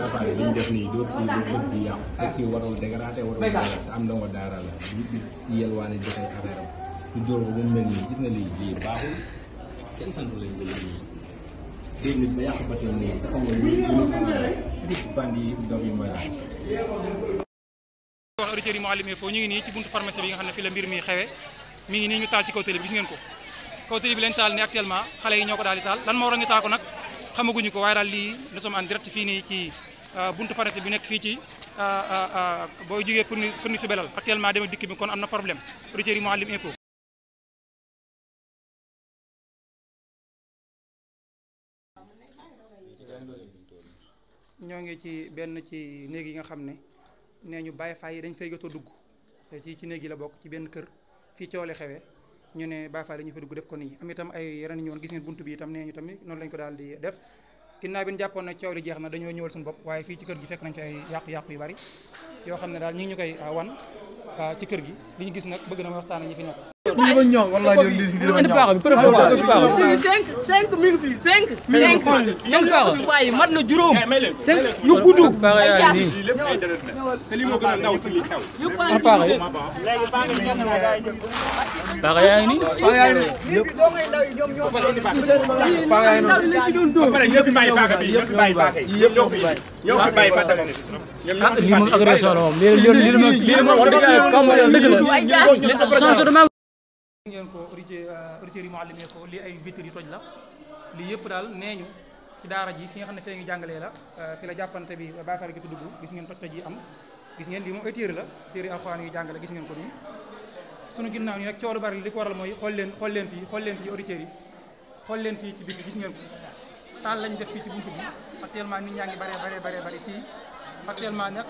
Baye Fall li ñu def nii dóor ci bët bi yàqu te ci warul dégradé warul am ndongo daara la ci yelwaane dafay affaire am ñu dóor ko bu mel nii gis nga lii baaxul kenn sant lañ ko lii dégg nit ba yàq bateem nii taxaw nga ñu bandi yi doom yi mooy laaj wax auditeurs yi Mouhalim Info ñu ngi nii ci buntu pharmacie bi nga xam ne fi la mbir mi xewe mi ngi nii ñu taal ci kaw télé bi gis ngeen ko kaw télé bi leen taal ni actuellement xale yi ñoo ko daal di taal lan moo waral ñu taal ko nag xamaguñu ko waaye daal lii nous sommes en direct fii nii ci buntu pharmacie bi nekk fii ci boo jógee pour ni si belal actuellement dem ak dikk bi kon am na problème auditeurs yi Mouhalim Info ñoo ngi ci benn ci néeg yi nga xam ne nee ñu Baye Fall yi dañ fay jotoo dugg ci néeg yi la bokk ci benn kër fii coole xewee ñu ne Baye Fall yi ñu fa dugg def ko nii am itam ay yeneen ñëwoon gis ngeen buntu bi itam nee ñu tamit noonu lañ ko daal di def ginnaaw bi ñu jàppoon na coow li jeex na dañoo ñëwal suñu bopp waaye fii ci kër gi fekk nañ fi ay yàqu-yàqu yu bari yoo xam ne daal ñi ngi ñu koy wan ci kër gi li ñu gis nag bëgg na ma waxtaan ak ñi fi nekk lii ba ñëw wallahi lii dafa ñëw cinq mi ngi fi cinq fi bàyyi mat na juróom cinq yu gudd te li moo gën a ndaw ci li xew baax yaa ngi nii pare ñëpp fi bàyyi paaka bi ñëpp fi bàyyi paaka yi ñoo fi bàyyi paaka bi lii moom agression la moom lii moom wax dëgg yàlla comme dëgg la ngeen ko auditeurs yi Mouhalim Info lii ay vitres yu toj la lii yëpp daal nee ñu ci daara ji fi nga xam ne fee ngi jàngalee la fi la jàppante bi Baye Fall gi dugg gis ngeen toj yi am gis ngeen lii moom ay téere la téere alxuraan yu jàngale gis ngeen ko nii sunu ginnaaw nii nag coow lu bari li ko waral mooy xool leen fii auditeurs yi xool leen fii ci biti gis ngeen ko taal lañ def fii ci buntu bi actuellement nit ñaa ngi bari fii actuellement nag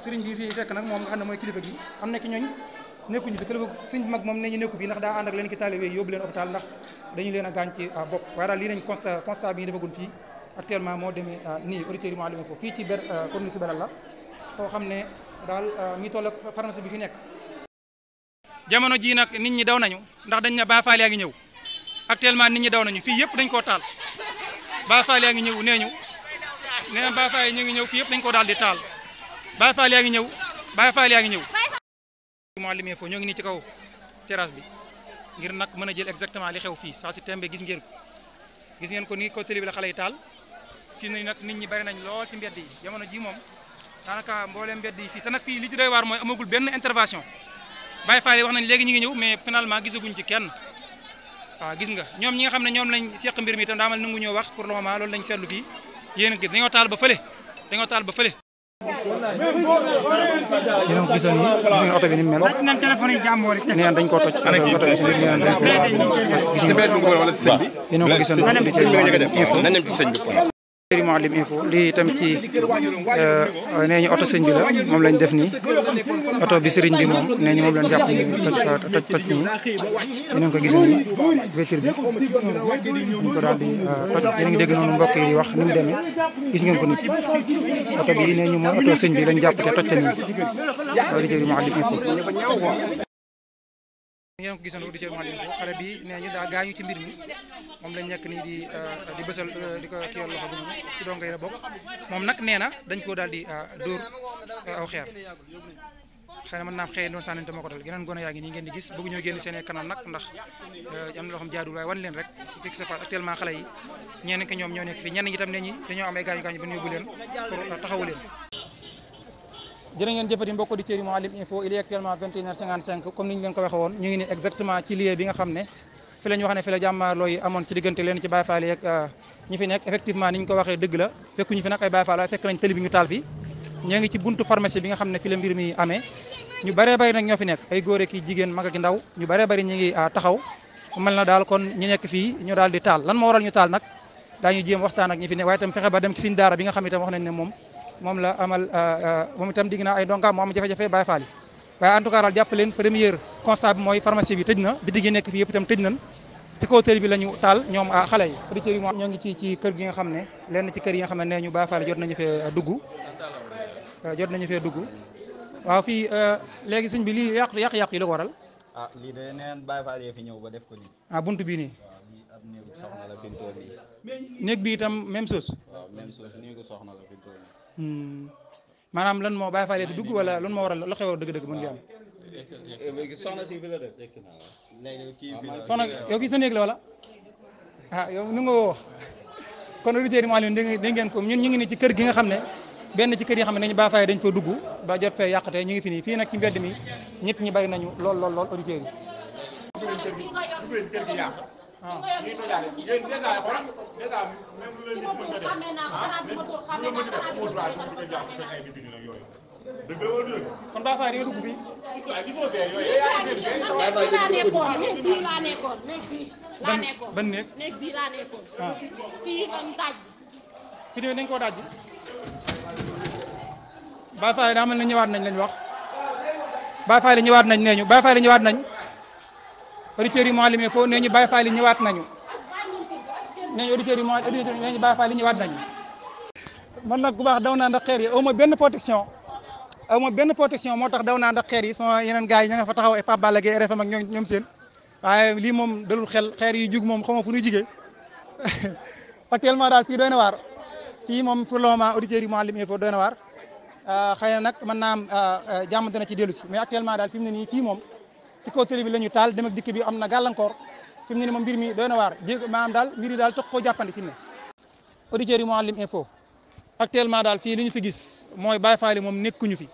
sëriñ bi fii fekk nag moom nga xam ne mooy kilifa gi am na ki ñooñ nekkuñu fi kilifa suñ mag moom ne ñu nekku fi ndax daa ànd ak leen ki taalibe yóbbu leen hôpital ndax dañu leen a gaañ ci bopp waaye daal lii nañ constat bi ñu defagun fii actuellement moo demee nii auditeurs yi Mouhalim Info fii ci commune si Belal la foo xam ne daal mi toll ak pharmacie bi fi nekk jamono ji nag nit ñi daw nañu ndax dañ ne Baye Fall yaa ngi ñëw actuellement nit ñi daw nañu fii yëpp dañ koo taal Baye Fall yaa ngi ñëw nee na Baye Fall yi ñu ngi ñëw fii yëpp dañ koo daal di taal Baye Fall yaa ngi ñëw Mouhalim Info ñoo ngi nii ci kaw terrasse bi ngir nag mën a jël exactement li xew fii saa si tembe gis ngeen ko ni ko télé bi la xale yi taal fii nii nag nit ñi bari nañ lool ci mbedd yi jamono ji moom daanaka mbooleem mbedd yi fii te nag fii li ci doy waar mooy amagul benn intervention Baye Fall yi wax nañ léegi ñu ngi ñëw mais finalement gisaguñ ci kenn waaw gis nga ñoom ñi nga xam ne ñoom lañ seq mbir mi itam daamal nangu ñoo wax pour le moment loolu lañ seetlu fii yéen a gis dañoo taal ba fële yéen a ko gisoon nii gis ngeen oto bi ni mu mel nee dañ koo toj oto bi tamit nee nañ dañ koo yéen a ko gisoon Mouhalim Info lii itam ci nee ñu oto sëñ bi la moom lañ def nii oto bi sëriñ bi moom nee ñu moom lañ jàpp ni toj nii yéen a ko gis nii voiture bi ñu ko daal di toj yéen a ngi dégg noonu mbokk yi wax ni mu demee gis ngeen ko nii oto bi nee ñu mooy oto sëñ bi lañ jàpp te toj nii auditeurs yi Mouhalim Info ngeen ko gisoon auditeurs yi Mouhalim Info xale bi nee ñu daa gaañu ci mbir mi moom lañ nekk nii di bësal di ko kiyal loxo bi noonu ci dongo yi la bokk moom nag nee na dañ koo daal di dóor aw xeer xëy na mën naa xëy doon sànnante moo ko dal geneen gone yaa ngi nii ngeen di gis bëgg ñoo génn seen kanam nag ndax am na loo xam jaadul waaye wan leen rek fi se passe actuellement xale yi ñenn ki ñoom ñoo nekk fii ñenn ñi tam ne ñi dañoo am ay gaañu ba ñu yóbbu leen pour taxawu leen jërë ngeen jëfati mbokk auditeurs yi Mouhalim Info il est actuellement 21h55 comme ni ñu leen ko waxee woon ñu ngi ni exactement ci lieu bi nga xam ne fi la ñu wax ne fi la jàmmaarloo yi amoon ci diggante leen ci Baye Fall yi ak ñi fi nekk effectivement ni ñu ko waxee dëgg la fekkuñu fi nag ay Baye Fall waaye fekk nañ télé bi ñu taal fi ñoo ngi ci buntu pharmacie bi nga xam ne fi la mbir mi amee ñu bëree bëri nag ñoo fi nekk ay góor ak jigéen mag ak ndaw ñu bëree bëri ñu ngi taxaw mel na daal kon ñu nekk fii ñu daal di taal lan moo waral ñu taal nag daañu jéem waxtaan ak ñi fi nekk waaye itam fexe ba dem ci suñu daara bi nga xam ne itam wax nañ ne moom la amal moom itam digg naa ay ndongaam moo am jafe-jafe Baye Fall yi waaye en tout cas daal jàpp leen première constat bi mooy pharmacie bi tëj na bi digg nekk fii yëpp itam tëj nañ ci kaw télé bi la ñu taal ñoom xale yi auditeurs yi ñoo ngi ci kër gi nga xam ne lenn ci kër yi nga xam ne nee ñu Baye Fall jot nañu fee dugg waaw fii léegi sëñ bi lii yàq yi la ko waral lii de neen Baye Fall yi fi ñëw ba def ko nii buntu bii nii ab néegu soxna la fi mu toll nii. néeg bi itam même chose. waaw même chose néegu soxna la fi mu toll nii. maanaam lan moo Baye Fall yi dugg wala lan moo waral lu xew dëgg-dëgg mën nga am. soxna si fi la def. soxna yow fii sa néeg la wala ah yow nu nga woo kon auditeurs yi maa leen dégg ngeen ko ñun ñu ngi ni ci kër gi nga xam ne benn ci kër yi xam ne nañu Baye Fall dañ fa dugg ba jot fee yàqate ñu ngi fi nii fii nag ci mbedd mi ñëpp ñi bari nañu lool auditeurs yi. kon Baye Fall yi dugg fii. ban néeg. néeg bii laa nekkoon. fii dañ daj. fii de dañ koo daj. Baye Fall daa mel ne ñëwaat nañ lañ wax. Baye Fall ñëwaat nañ nee ñu Baye Fall ñëwaat nañ. auditeurs yi Mouhalim Info nee ñu Baye Fall ñëwaat nañu. nee ñu auditeurs yi nee ñu Baye Fall ñëwaat nañu. man nag bu baax daw naa ndax xeer yi aw ma benn protection moo tax daw naa ndax xeer yi sama yeneen gars yi ña nga fa taxaw ay Pape Balla Gueye RFM ak ñoom seen waaye lii moom dalul xel xeer yi jug moom xaw ma fu ñuy jugee actuellement daal fii doy na waar fii moom pour le moment auditeurs yi Mouhalim Info doy na waar xëy na nag mën naa am jàmm dina ci dellu si mais actuellement daal fi mu ne nii fii moom ci kaw télé bi la ñu taal dem ak dikk bi am na gàllankoor fi mu ne nii moom mbir mi doy na waar maanaam daal mbir yi daal toog koo jàppandi fi mu ne auditeurs yi Mouhalim Info actuellement daal fii li ñu fi gis mooy Baye Fall moom nekkuñu fi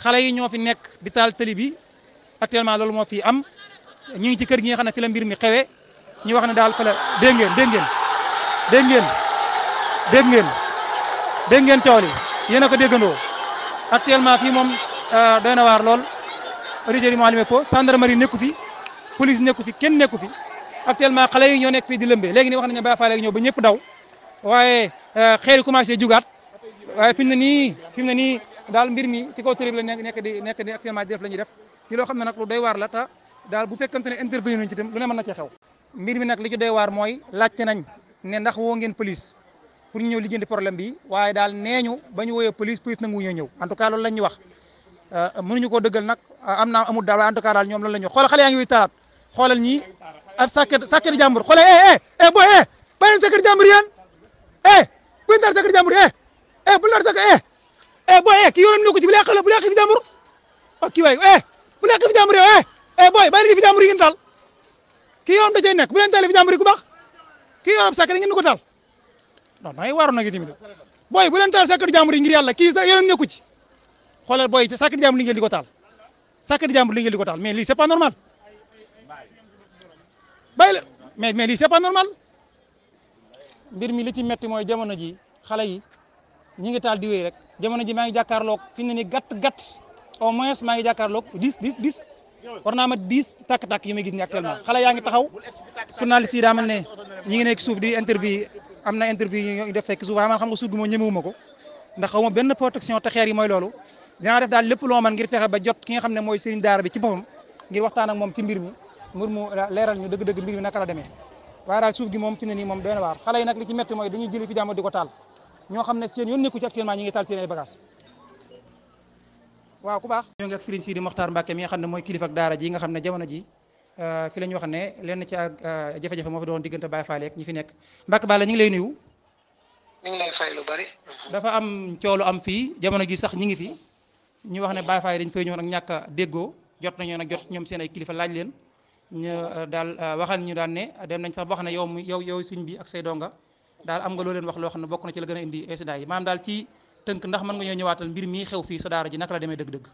xale yi ñoo fi nekk di taal télé bi actuellement loolu moo fi am ñu ngi ci kër gi nga xam ne fi la mbir mi xewee ñu wax ne daal fa la dégg ngeen coow li yéen a ko déggandoo actuellement fii moom doy na waar lool auditeurs yi Mouhalim Info gendarmerie nekku fi police nekku fi kenn nekku fi actuellement xale yi ñoo nekk fii di lëmbee léegi ni wax nañu Baye Fall ñëw ba ñëpp daw waaye xeer yi commencé jugaat waaye fi mu ne nii daal mbir mi ci kaw télé bi la nekk di actuellement di def la ñuy def ci loo xam ne nag lu doy waar la te daal bu fekkante ne intervenir nañ ci itam lu ne mën na ci xew mbir mi nag li ci doy waar mooy laajte nañ ne ndax woo ngeen police pour ñu ñëw lijjanti problème bi waaye daal nee ñu ba ñu woowee police nangu ñëw en tout cas loolu lañ ñu wax mënuñu koo dëggal nag amul daal waaye en tout cas daal ñoom loolu la ñu xoolal xale yaa ngi taalaat xoolal ñii ab sàkket jàmbur xoolal boy bàyyi leen sàkket jàmbur yéen bu ñu taal sàkket jàmbur bu ñu taal sàkket boy kii yoonam nekku ci bu lee fi jàmbur ak kii waay bu lee fi jàmbur yow boy bàyyi leen fi jàmbur yi ngeen taal kii yoonam da cay nekk bu leen taalee fi jàmbur yi ku baax kii yoonam sàkket ngeen ko taal non da ngay waaroon nag tamit boy bu leen taal sàkket jàmbur yi ngir yàlla kii yoonam nekku ci xoolal boy sàkket jàmbur li ngeen di ko taal sàkket jàmbur li ngeen di ko taal mais lii c'est pas normal bàyyi la mais lii c'est pas normal mbir mi li ci metti mooy jamono ji xale yi ñi ngi taal di wéy rek jamono ji maa ngi jàkkaarloog fi mu ne nii gàtt au moins maa ngi jàkkaarloog 10 war naa ma 10 tàkk-tàkk yi may gis ni actuellement xale yaa ngi taxaw journaliste yi daa mel ne ñi ngi nekk suuf di interview am na interview ñu def fekk suuf waaye man xam nga suuf gi moo ñemewuma ko ndax xaw ma benn protection te xeer yi mooy loolu dinaa def daal lépp loo man ngir fexe ba jot ki nga xam ne mooy sëriñ daara bi ci boppam ngir waxtaan ak moom ci mbir mi mu leeral ñu dëgg-dëgg mbir mi naka la demee waaye daal suuf gi moom fi ne nii moom doy na waar xale yi nag li ci metti mooy dañuy jëli fi jàmbur di ko taal ñoo xam ne seen yoon nekku ci actuellement ñi ngi taal seen ay bagages waaw ku baax ñoo ngi ak Serigne Sidi Mokhtar Mbacke mi nga xam ne mooy kilifa ak daara ji nga xam ne jamono ji fi la ñu wax ne lenn ci ak jafe-jafe moo fi doon diggante Baye Fall ak ñi fi nekk Mbacke Balla ñu ngi lay nuyu. ñu ngi lay fay lu bari. dafa am coolu am fii jamono gi sax ñi ngi fi ñu wax ne Baye Fall dañ fay ñëw nag ñàkk a déggoo jot nañoo nag jot ñoom seen ay kilifa laaj leen ñu daal waxal ñu daan ne dem nañ sax wax ne yow suñ bi ak say donga daal am nga loo leen wax loo xam ne bokk na ci la gën a indi incident yi maanaam daal ci tënk ndax mën nga ñoo ñëwaatal mbir mi xew fii sa daara ji naka la demee dëgg-dëgg.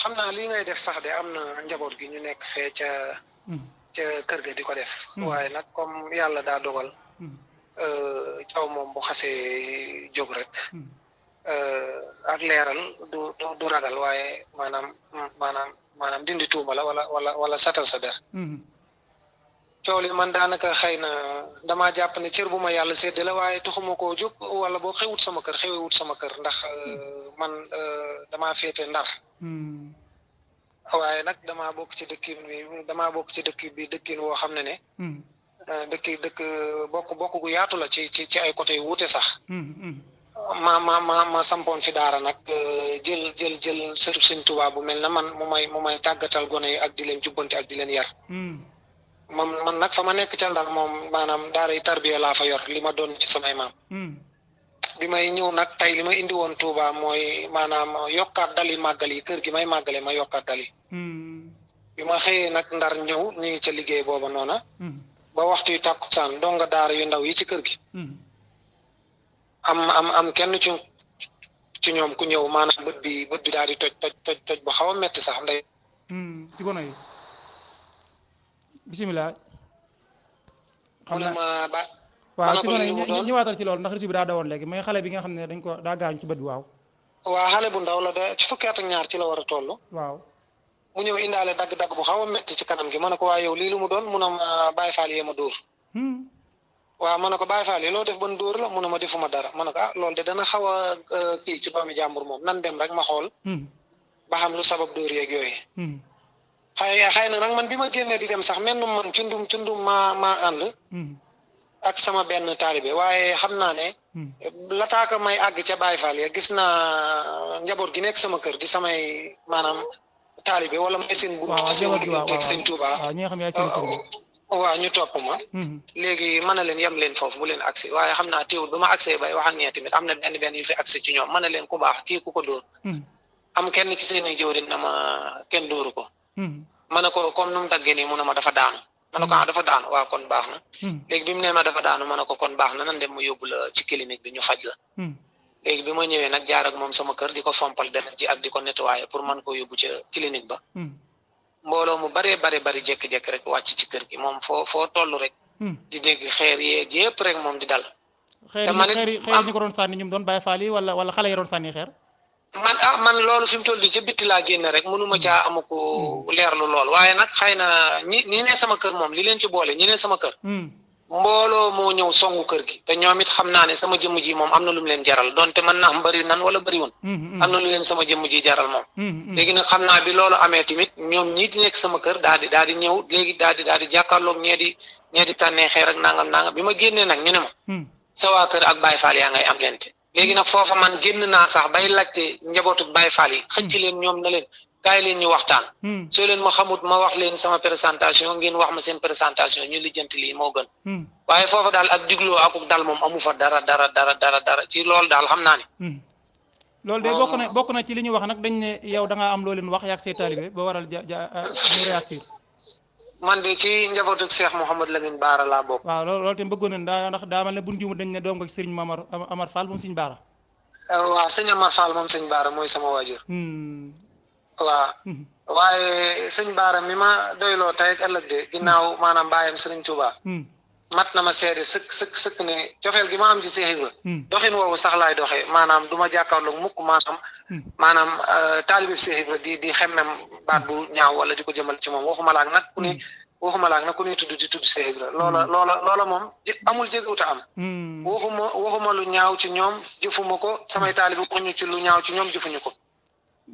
xam naa li ngay def sax de am na njaboot gi ñu nekk fee ca kër ga di ko def. waaye nag comme yàlla daa dogal. caw moom bu xasee jóg rek. ak leeral du ragal waaye maanaam dindi tuuma la wala satal sa der. coow li man daanaka xëy na damaa jàpp ne cër bu ma yàlla sédd la waaye taxuma koo jóg wala boo xewut sama kër ndax man damaa féete Ndar. waaye nag damaa bokk ci dëkk bi dëkkin woo xam ne dëkk bokk gu yaatu la ci ay côté yu wuute sax. ma sampoon fi daara nag jël sëtu Sëñ Tuubaa bu mel na man mu may tàggatal gone yi ak di leen jubbanti ak di leen yar. man nag fa ma nekk ca Ndar moom maanaam daaray tarbiya laa fa yor li ma doon ci samay maam bi may ñëw nag tey li ma indi woon Touba mooy maanaam yokkaat dali màggal yi kër gi may màggale ma yokkaat dali bi ma xëyee nag Ndar ñëw ñu ngi ca liggéey booba noona ba waxtu yu tàkkusaan donga daara yu ndaw yi ci kër gi am kenn ci ñoom ku ñëw maanaam bët bi daal di toj bu xaw a metti sax ndey ci gono yi bisimilah mu ne ma ba waaw ci gono yi ñëwaatal ci loolu ndax réseau bi daa dawoon léegi mais xale bi nga xam ne dañ ko daa gaañ ci bët bi waaw xale bu ndaw la de ci fukki at ak ñaar ci la war a toll waaw mu ñëw indaale dagg-dagg bu xaw a metti ci kanam gi ma ne ko waa yow lii lu mu doon mu ne ma Baye Fall yee ma dóor waaw ma ne ko Baye Fall yi loo def ban dóor la mu ne ma defuma dara ma ne ko loolu de dana xaw a kii ci doomi jàmbur moom nan dem rek ma xool ba xam lu sabab dóor yeeg yooyu xëy na nag man bi ma génnee di dem sax mel na man cundum maa ànd ak sama benn taalibe waaye xam naa ne lataaka may àgg ca Baye Fall ya gis naa njaboot gi nekk sama kër di samay maanaam taalibe wala may seen buntu ci seen digganteeg sëñ Touba waaw ñu topp ma léegi mën na leen yem leen foofu bu leen agsi waaye xam naa teewul ba ma agsee bay wax ak ñee tamit am na benn yu fi agsi ci ñoom mën na leen ku baax kii ku ko dóor am kenn ci seen i jëwriñ na ma kenn dóoru ko ma ne ko comme nu mu daggee nii mu ne ma dafa daanu ma ne ko dafa daanu waaw kon baax na léegi bi mu ne ma dafa daanu ma ne ko kon baax na nan dem mu yóbbu la ci clinique bi ñu faj la léegi bi ma ñëwee nag jaar ak moom sama kër di ko fompal deret ji ak di ko nettoyer pour mën koo yóbbu ca clinique ba mbooloo mu bari jékki-jékki rek wàcc ci kër gi moom foo toll rek di dégg xeer yeeg yëpp rek moom di dal xeer yi ñu ko doon sànni ñu doon Baye Fall yi wala xale yi doon sànni xeer man loolu fi mu toll di ca bitti laa génne rek mënuma caa amuko leerlu lool waaye nag xëy na ñi ne sama kër moom li leen ci boole ñi ne sama kër mbooloo moo ñëw songu kër gi te ñoom it xam naa ne sama jëmm ji moom am na lu mu leen jaral donte mën na am bëri nan wala bëriwun am na lu leen sama jëmm ji jaral moom léegi nag xam naa bi loolu amee tamit ñoom ñii di nekk sama kër daal di ñëw léegi daal di jàkkaarloog ñee di tànnee xeer ak nangam bi ma génnee nag ñu ne ma sa waa kër ak Baye Fall yaa ngay am lente léegi nag foofa man génn naa sax bay laajte njabootu Baye Fall yi xëcc leen ñoom na leen kaay leen ñu waxtaan soo leen ma xamut ma wax leen sama présentation ngeen wax ma seen présentation ñu lijjanti lii moo gën waaye foofa daal ak digloo akuk dal moom amu fa dara ci loolu daal xam naa ne loolu de bokk na ci li ñu wax nag dañ ne yow da ngaa am loo leen wax yaag say taalibe ba waral ñu réagir man de ci njabootu Cheikh Mouhamadou Lamine Baara laa bokk waaw loolu tam bëggoon nañ ndax daa mel ne buñ juumut dañ ne doom nga ci sëriñ Amar Fall moom sëriñ Baara waaw sëñ Amar Fall moom sëñ Baara mooy sama waajur waaw waaye sëñ Baara mi ma doyloo tey ak ëllëg de ginnaaw maanaam bàyyam sëriñ Touba mat na ma seede sëkk ne cofeel gi ma am ci Cheikh Ibra doxin woowu sax laay doxee maanaam du ma jàkkaarloog mukk maanaam taalibib Cheikh Ibra di xemmem baat bu ñaaw wala di ko jëmal ci moom waxuma laak nag ku ne tudd di tudd Cheikh Ibra loola moom amul jégewuta am waxuma lu ñaaw ci ñoom jëfuma ko samay taalibi waxuñu ci lu ñaaw ci ñoom jëfuñu ko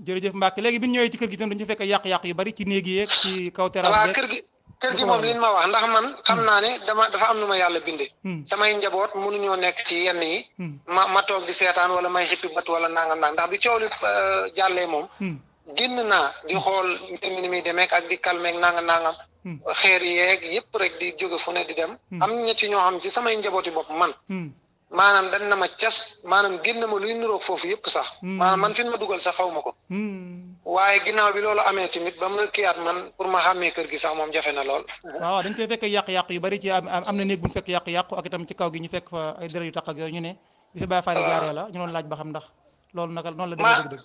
jërëjëf Mbacke léegi bi ñu ñëwee ci kër gi tam dañu fekk yàq-yàq yu bari ci néeg yi ci kaw terrasse waaw kër gi moom li ma wax ndax man xam naa ne dafa am nu ma yàlla binde samay njaboot mënuñoo nekk ci yenn yi ma toog di seetaan wala may xippi bat wala nangam ndax bi coow li jàllee moom génn naa di xool mbir mi ni muy demeek ak di calmeek nangam xeer yeeg yëpp rek di jóge fu ne di dem am ñett ci ñoo xam ci samay njabooti bopp man maanaam dañ na ma cas maanaam génn ma luy niroog foofu yëpp sax maanaam man fi ma dugal sax xaw ma ko waaye ginnaaw bi loolu amee tamit ba ma kiyaat man pour ma xàmmee kër gi sax moom jafe na lool waaw dañ koy fekk yàq-yàq yu bari ci am na néeg bu ñu fekk yàq-yàqu ak itam ci kaw gi ñu fekk fa ay deret yu taq ak yooyu ñu ne bi fi Baye Fall jaaree la ñu doon laaj ba xam ndax loolu naka noonu la demee dëgg-dëgg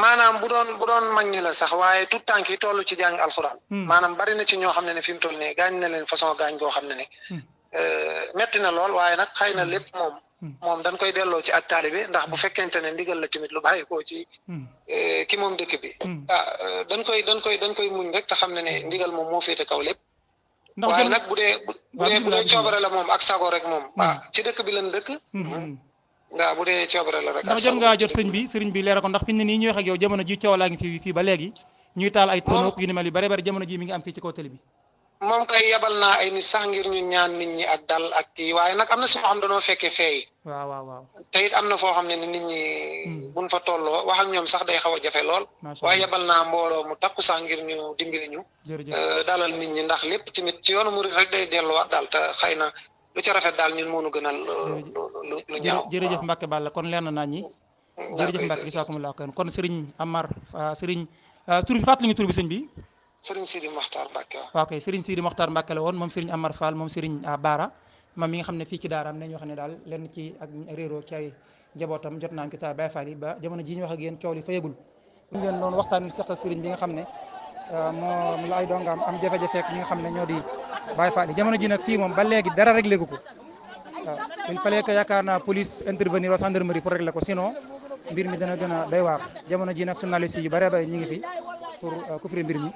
maanaam bu doon mag ñi la sax waaye tout tànk yi toll ci jàng alxuraan maanaam bari na ci ñoo xam ne fi mu toll ne gaañ na leen façon gaañ goo xam ne metti na lool waaye nag xëy na lépp moom dañ koy delloo ci ak taalibe ndax bu fekkente ne ndigal la tamit lu bàyyi koo ci ki moom dëkk bi dañ koy muñ rek te xam ne ndigal moom moo féete kaw lépp waaye nag bu dee coobare la moom ak sago rek moom ci dëkk bi lan dëkk waaw bu dee coobare la rek ndax jot ngaa jot sëriñ bi leeral ko ndax fi ne nii ñuy wax ak yow jamono ji coow laa ngi fii ba léegi ñuy taal ay tonneau yu ni mel yu bari jamono ji mi ngi am fii ci kaw télé bi moom kay yabal naa ay nit sax ngir ñu ñaan nit ñi ak dal ak kii waaye nag am na si ñoo xam dañoo fekkee feey waaw te it am na foo xam ne ni nit ñi buñ fa tolloo wax ak ñoom sax day xaw a jafe lool waaye yabal naa mbooloo mu takku sax ngir ñu dimbali ñu dalal nit ñi ndax lépp tamit ci yoonu murid rek day delluwaat daal te xëy na lu ca rafet daal ñun mënu gënal lu ñaaw jërëjëf Mbacke Balla kon leer na naa ñi jërëjëf Mbacke gisaakumulaa kon Serigne Amar Serigne tur bi fàttali ñu tur bi sëñ bi Serigne Sidi Mokhtar Mbacke waaw kay Serigne Sidi Mokhtar Mbacke la woon moom Serigne Amar Fall moom Serigne Baara moom mi nga xam ne fii ci daaraam nañu wax ne daal lenn ci ak réeroo ci ay njabootam jot nañ ko taal Baye Fall yi ba jamono ji ñu wax ak yéen coow li fayagul ñu ngeen doon waxtaan sax ak Serigne bi nga xam ne moom la ay dongaam am jafe-jafe ak ñi nga xam ne ñoo di Baye Fall yi jamono ji nag fii moom ba léegi dara réglé gu ko waaw il fallait que yaakaar naa police intervenir wa gendarmerie pour régler ko sinon mbir mi dana gën a doy waar jamono ji nag journaliste yu bare bare ñi ngi fi pour couvrir mbir mi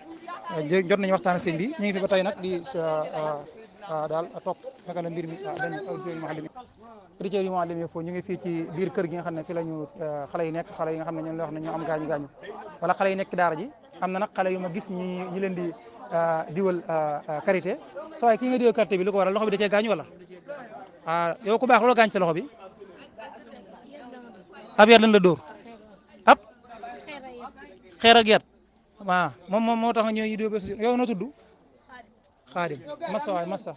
jot nañu waxtaan ak sëñ bi ñu ngi fi ba tey nag di daal toog naka la mbir mi dañ auditeurs yi Mouhalim foofu ñu ngi fii ci biir kër gi nga xam ne fi la ñu xale yi nekk xale yi nga xam ne ñoom la wax ne ñoo am gaañu wala xale yi nekk daara ji am na nag xale yu ma gis ñi leen di diwal karité sa waay kii nga diwal karité bi lu ko waral loxo bi da cee gaañu wala yow ku baax loolu gaañ sa loxo bi ab yat lan la dóor ab xeer ak yat waaw moom moo tax ñëw ñu di yow noo tudd Xaadim massa waay massa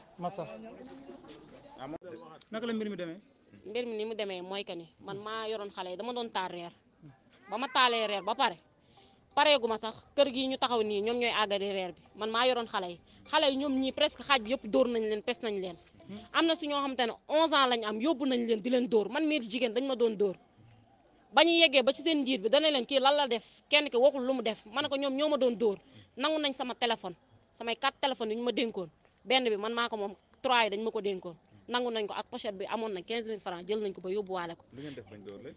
naka la mbir mi demee mbir mi ni mu demee mooy que ni man maa yoroon xale yi dama doon taal reer ba ma taalee reer ba pareegu ma sax kër gi ñu taxaw nii ñoom ñooy àggale reer bi man maa yoroon xale yi ñoom ñii presque xaaj bi yëpp dóor nañ leen pes nañ leen am na si ñoo xamante ne 11 ans lañ am yóbbu nañ leen di leen dóor man mii jigéen dañ ma doon dóor ba ñu yeggee ba ci seen njiit bi dana leen kii lan la def kenn ki waxul lu mu def ma ne ko ñoom ñoo ma doon dóor nangu nañ sama téléphone samay 4 téléphones yi ñu ma dénkoon benn bi man maa ko moom 3 yi dañ ma ko dénkoon nangu nañ ko ak pochette bi amoon na 15000 francs jël nañ ko ba yóbbuwaale ko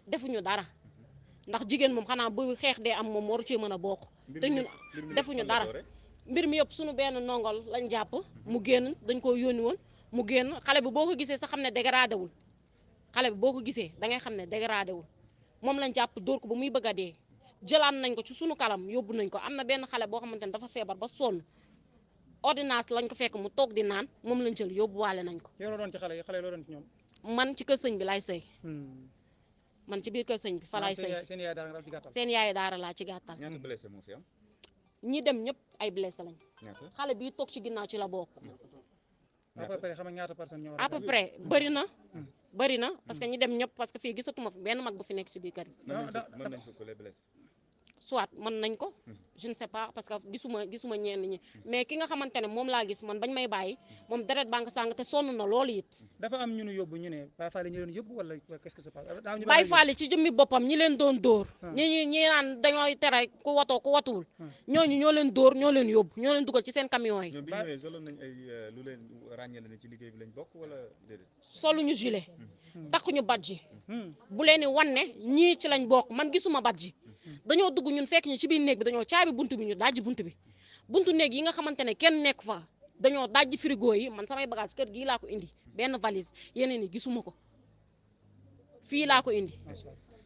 defuñu dara ndax jigéen moom xanaa bu xeex dee am moom waru cee mën a bokk te ñun defuñu dara mbir mi yëpp suñu benn ndongol lañ jàpp mu génn dañ ko yónni woon mu génn xale bi boo ko gisee sax xam ne dégradé wul xale bi boo ko gisee da ngay xam ne dégradé wul moom lañ jàpp dóor ko ba muy bëgg a dee jëlaan nañ ko ci sunu kalam yóbbu nañ ko am na benn xale boo xamante ne dafa feebar ba sonn ordonnance lañ ko fekk mu toog di naan moom lañ jël yóbbuwaale nañ ko. yow loo doon ci xale yi loo doon ci ñoom. man ci kër sëñ bi laay sëy. man ci biir kër sëñ bi fa laay sëy. seen yaay daara laa ci gàttal. ñaata blessé moo fi am. ñi dem ñëpp ay blessé lañ. xale bi toog ci ginnaaw ci la bokk. à peu près xam nga ñaata personne ñoo à peu près bëri na parce que ñi dem ñëpp parce que fii gisatuma fi benn mag bu fi nekk ci biir kër gi. mën nañ ko les blessé. soit mën nañ ko je ne sais pas parce que gisuma ñenn ñi mais ki nga xamante ne moom laa gis man bañ may bàyyi moom deret banque sàng te sonn na loolu it. dafa am ñu nu yóbbu ñu ne Baye Fall ñu leen yóbbu wala qu'est-ce que se passe. Baye Fall ci jëmmi boppam ñi leen doon dóor. ñi naan dañooy tere ku watoo ku watuwul. ñooñu ñoo leen dóor ñoo leen yóbbu ñoo leen dugal ci seen camion yi. ñoom bi ñu ñëwee solo nañ ay lu leen ràññale ne ci liggéey bi lañ bokk wala déedéet. soluñu gilet. takkuñu badge. bu leen di wan ne ñii ci lañ bokk man gisuma badge. dañoo dugg ñun fekk ñu ci biir néeg bi dañoo caabi buntu bi ñu dajji buntu néeg yi nga xamante ne kenn nekk fa dañoo dajji frigo yi man samay bagage kër gii laa ko indi benn valise yeneen yi gisuma ko fii laa ko indi.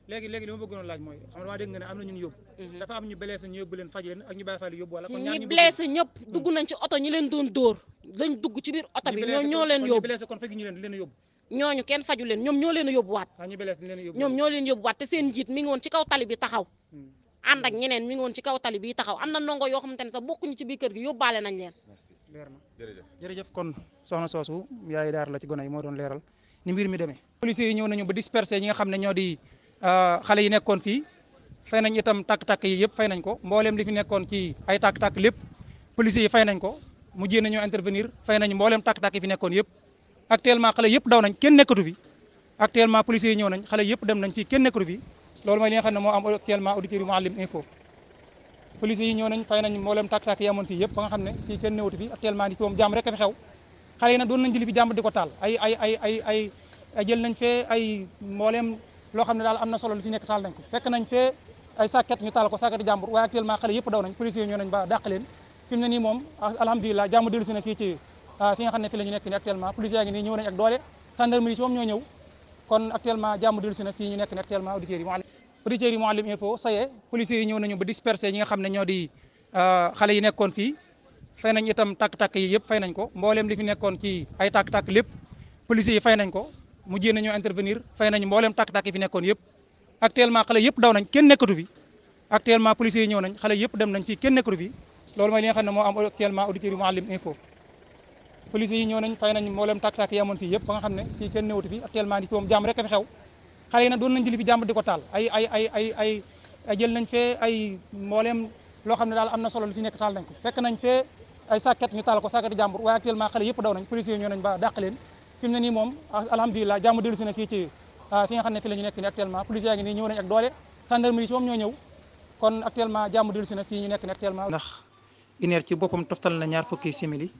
léegi li ma bëggoon laaj mooy xam nga dama dégg nga ne am na ñun yóbbu. dafa am ñu blessé ñu yóbbu leen faj leen ak ñu Baye Fall yóbbu wala kon ñaar ñi blessé ñëpp dugg nañ ci oto ñi leen doon dóor lañ dugg ci biir oto bi ñoo leen yóbbu. ñi blessé kon fekk ñu leen yóbbu. ñooñu kenn faju leen ñoom ñoo leen a yóbbuwaat. ñoom ñoo leen yóbbuwaat te seen njiit mi ngi woon ci kaw tali bi taxaw. ànd ak ñeneen mi ngi woon ci kaw tali bi taxaw am na ndongo yoo xamante ne sax bokkuñu ci biir kër gi yóbbaale nañ leen. leer na jërëjëf kon soxna soosu yaay daar la ci gone yi moo doon leeral ni mbir mi demee. policiers yi ñëw nañu ba dispersé ñi nga xam ne ñoo di xale yi nekkoon fii fay nañ itam tàkk-tàkk yi yëpp fay nañ ko mbooleem li fi nekkoon ci ay tàkk-tàkk lépp policiers yi fay nañ ko mujjee nañoo intervenir fay nañ mbooleem tàkk-tàkk yi fi nekkoon yëpp actuellement xale yëpp daw nañ kenn nekkatu fi actuellement policiers yi ñëw nañ xale yëpp dem nañ fii kenn nekkatu fi loolu mooy li nga xam ne moo am actuellement auditeurs yu Mouhalim info policiers yi ñëw nañ fay nañ mboolem tàkk-tàkk yi amoon fii yëpp ba nga xam ne fii kenn newatu fi actuellement ni fi moom jàmm rek a fi xew xale yi nag doon nañ jëli fi jàmm di ko taal ay jël nañ fee ay mboolem loo xam ne daal am na solo lu fi nekk taal nañ ko fekk nañ fee ay sàkket ñu taal ko sàkketi jàmbur waaye actuellement xale yëpp daw nañ policiers yi ñëw nañ ba dàq leen fi mu ne nii moom alhamdulilah jàmm dellu si na fii ci fi nga xam ne fi la ñu nekk ni actuellement policiers yaa ngi nii ñëw nañ ak doole gendarmerie ci moom ñoo ñëw kon actuellement jàmm dellu si na fii ñu nekk ni actuellement auditeurs yi Mouhalim info ça y est policiers yi ñëw nañu ba dispersé ñi nga xam ne ñoo di xale yi nekkoon fii fay nañ itam tàkk-tàkk yi yëpp fay nañ ko mbooleem li fi nekkoon ci ay tàkk-tàkk lépp policiers yi fay nañ ko mujjee nañoo intervenir fay nañ mbooleem tàkk-tàkk yi fi nekkoon yëpp actuellement xale yëpp daw nañ kenn nekkatu fi actuellement policiers yi ñëw nañ xale yëpp dem nañ fii kenn nekkatu fi loolu mooy li nga xam ne moo am actuellement auditeurs yu Mouhalim info policiers yi ñëw nañ fay nañ mbooleem tàkk-tàkk yi amoon fii yëpp ba nga xam ne fii kenn newatu fi actuellement ni fi moom jàmm rek a fi xew xale yi nag doon nañ jëli fi jàmm di ko taal ay jël nañ fee ay mbooleem loo xam ne daal am na solo li fi nekk taal nañ ko fekk nañ fee ay sàkket ñu taal ko sàkket jàmbur waaye actuellement xale yëpp daw nañ policiers yi ñëw nañ ba dàq leen fi mu ne nii moom alhamdulilah jàmm dellu si na fii ci fi nga xam ne fi la ñu nekk ni actuellement policiers yaa ngi nii ñëw nañ ak doole gendarmerie ci moom ñoo ñëw kon actuellement jàmm dellu si na fii ñu nekk ni actuellement ndax ineer ci boppam toftal na ñaar fukki simili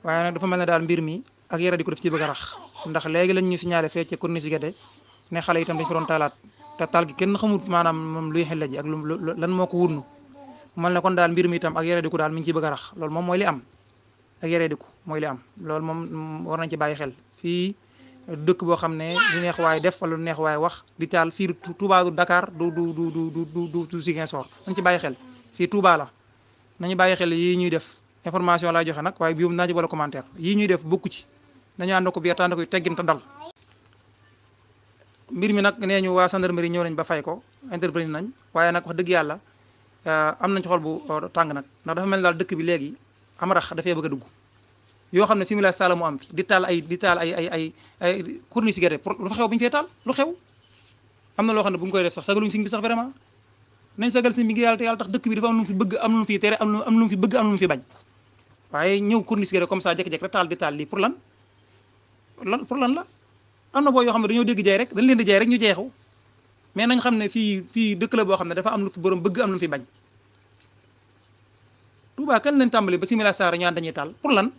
waaye nag dafa mel ne daal mbir mi ak yara di ko def ci bëgg a rax ndax léegi lañ ñu signalé fee ci corniche Guédé ne xale itam dañ fi doon taalaat te taal gi kenn xamut maanaam moom luy xel ji ak lan moo ko wurnu mal ne kon daal mbir mi itam ak yara di ko daal mi ngi ciy bëgg a rax loolu moom mooy li am ak yara di ko mooy li am loolu moom war nañ ci bàyyi xel fii dëkk boo xam ne lu neex waay def wala lu neex waay wax di taal fii Touba du Dakar du Ziguinchor nañ ci bàyyi xel fii Touba la nañu bàyyi xel yii ñuy def information laa joxe nag waaye bii naa ci wala commentaire yii ñuy def bokku ci nañu ànd ko biir tànn ko teggin te dal mbir mi nag nee ñu waa gendarmerie ñëw nañ ba fay ko intervenir nañ waaye nag wax dëgg yàlla am nañ ci xol bu tàng nag ndax dafa mel daal dëkk bi léegi am rax dafay bëgg a dugg yoo xam ne simila sala mu am fi di taal ay corniche Guédé lu fa xew bu ñu fee taal lu xew am na loo xam ne bu ñu koy def sax sagaluñ siñ bi sax vraiment nañ sagal siñ bi ngi yàlla te yàlla tax dëkk bi dafa am lu mu fi bëgg am lu mu fi tere am lu mu fi bëgg am lu mu fi bañ waaye ñëw corniche Guédé comme ça jékki-jékki rek taal di taal lii pour lan la am na boo yoo xam ne dañoo dégg jaay rek dañ leen di jaay rek ñu jeexu mais nañ xam ne fii dëkk la boo xam ne dafa am lu fi borom bëgg am lu mu fi bañ Touba kan leen tàmbali ba simila saara ñaan dañuy taal pour lan